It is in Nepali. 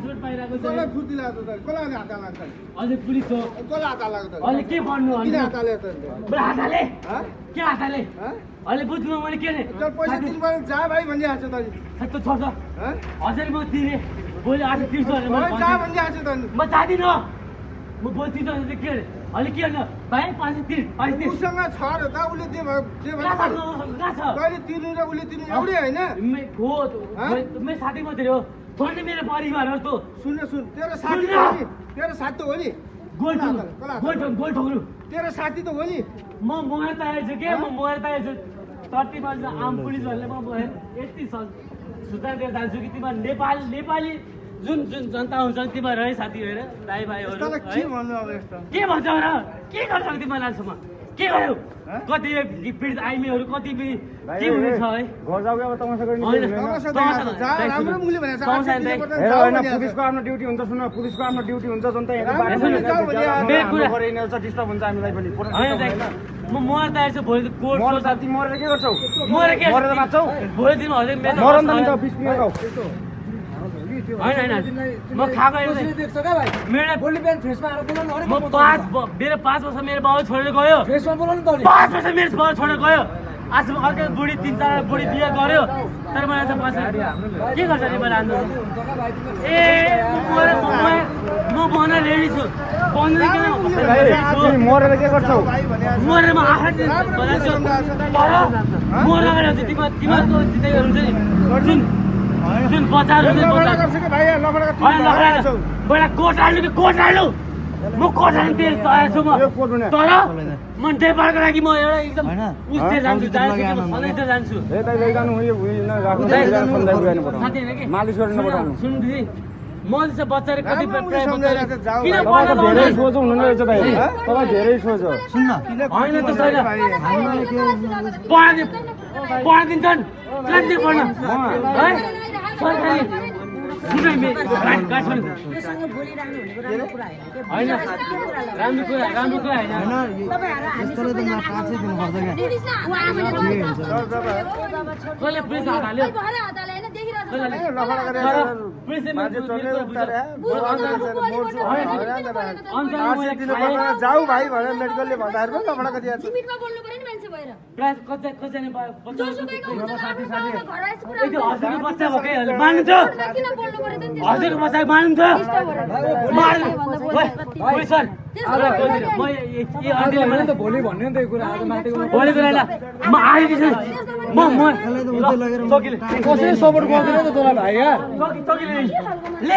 पासपोर्ट पाइरहेको छ कसलाई फुर्ती लाग्छ त कसलाई हात लाग्छ अझै पुलिस हो कसलाई हात लाग्छ अहिले के भन्नु किन हात हाले त बडा हातले ह के हातले अहिले बुझ्नु मैले के रे चल पैसा दिनुपर्ने जा भाइ भन्ने आछ त त छ छ ह हजुर म तिरे भोलि 8:30 भने भाइ जा भन्ने आछ त म जादिन म बोल्छु त के रे अहिले के गर्नु भाइ 5:30 उसँग छ र त उले दे कहाँ छ कहिले तिर्नु र उले तिर्नु एउटै हैन मैं साथी मात्रै हो थोरै मेरो परिवार हो त सुन तेरो साथी त हो नि तेरो साथी त हो नि गोल ठोक्नु तेरो साथी त हो नि म मोबाइल तयार छु के म मोबाइल तयार छु 30 वर्ष आम पुलिसहरुले म मोबाइल यति सुधार दिएर जान्छु कि तिमीहरू नेपाली जुन जनता हुन्छ तिमीहरू है साथी हेर दाइ भाइहरु के भन्नु अब यस्तो के भन्छ र के गर्छ तिमीलाई आजसम्म के गर्यो कति पीडित आइमीहरु कति के हुनेछ है घर जाऊ अब तमासा गर्ने जा राम्रो मुले भनेछ हैन पुलिसको आफ्नो ड्युटी हुन्छ सुन पुलिसको आफ्नो ड्युटी हुन्छ जनता हेर्नु बाटो डिस्टर्ब हुन्छ हामीलाई पनि म मर तयार छु भोलि कोर्ट मर साथी मरेर के गर्छौ मरेर बाँच्छौ भोलि दिन हजुर मेरो मरन त नि त 20 मिनेट गाउ हैन म खाएको देख्छ का भाइ मेरो भोलि बिहान फ्रेसमा आएर बोलाउनु अरे म 5 वर्ष मेरो बाउ छोडेर गयो फ्रेसमा बोलाउनु त 5 वर्ष मेरो बाउ छोडेर गयो आज अर्को बुढी 3-4 बुढी बिहे गर्यो तर मलाई चाहिँ पैसा के गर्छ नि मलाई आन्दोलन ए म बन्न रेडी छु बन्न किन मरेर के गर्छौ मरेर म आफै बनाउँछु तर मरेर चाहिँ तिमीहरूको जितेको हुन्छ नि जुन बजार बडा कोट हाल्नु म कोट हाल्नु तयार छु म तर म नेपालको लागि म एउटा एकदम उस्ते जान्छु सधैँ जान्छु मालिस गर्न पठाउनु सुन दिदी म जस्तो बच्चाले कति धेरै सोझो हुनु रहेछ भाइ तपाईँ धेरै सोझो सुन्न होइन त छैन पढाइदिन्छन् कान्ति पढ्न है सरकारी त्योसँग बोलिरहनु भनेको राम्रो कुरा हैन के होइन राम्रो कुरा हैन कसले पुलिस हात हाल्यो जाऊ भाइ भनेर मेडिकलले भन्दाखेरि पनि लफडा गरिदिएको छ लिमिटमा बोल्नु पर्यो नि मान्छे भएर हजुरको बच्चा भएकै मान्नुहुन्छ हजुरको बच्चा मान्नुहुन्छ भोलि भन्ने नि त यो कुरा आज माथि भोलि कुरा म आइदिन्छु म कसैले सपोर्ट गर्दैन त तँलाई भाइ यार चौकीले